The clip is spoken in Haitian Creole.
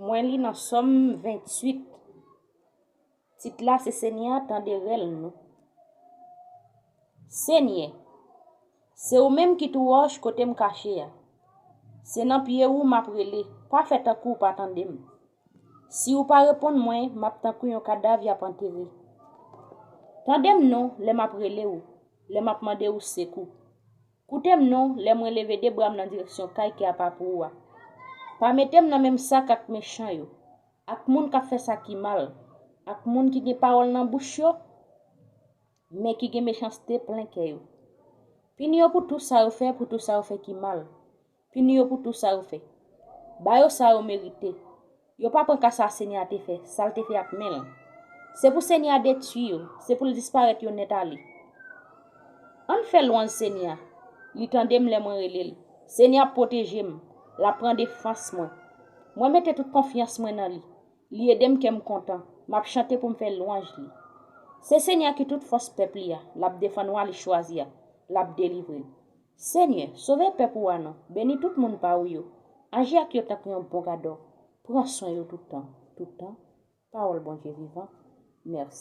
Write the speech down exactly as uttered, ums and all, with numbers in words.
Mwen li nan Sòm venntuit. Tit la se Senyè a, tande rèl nou. Senyè, se ou menm ki tou wòch kote m kache a. Se nan pye ou m ap rele, pa fè tankou w pa tande m. Si ou pa reponn mwen, m ap tankou yon kadav y ap antere. Tande m non lè m ap rele ou, lè m ap mande ou sekou. Koute m non lè mwen leve de bra m nan direksyon kay ki apa pou ou a. Pa mete m nan menm sak ak mechan yo, ak moun k ap fè sa ki mal, ak moun ki gen pawòl nan bouch yo, men ki gen mechanste plen kè yo. Pini yo pou tou sa yo fè, pou tou sa yo fè ki mal. Pini yo pou tou sa yo fè. Ba yo sa yo merite. Yo pa pran ka sa Senyè a te fè, sa l te fè ak men l. Se pou Senyè a detwi yo, se pou l disparèt yo nèt ale. Ann fè lwanj Senyè a. Li tande m lè mwen rele l. Senyè ap pwoteje m. L ap pran defans mwen. Mwen mete tout konfyans mwen nan li. Li ede m kè m kontan. M ap chante pou m fè lwanj li. Se Senyè a ki tout fòs pèp li a. L ap defann wa li chwazi a. L ap delivre l. Senyè, sove pèp ou a non. Beni tout moun pa ou yo. Aji ak yo tankou yon bon gadò. Pran swen yo tout tan, tout tan. Pawòl Bondye vivan. Mèsi.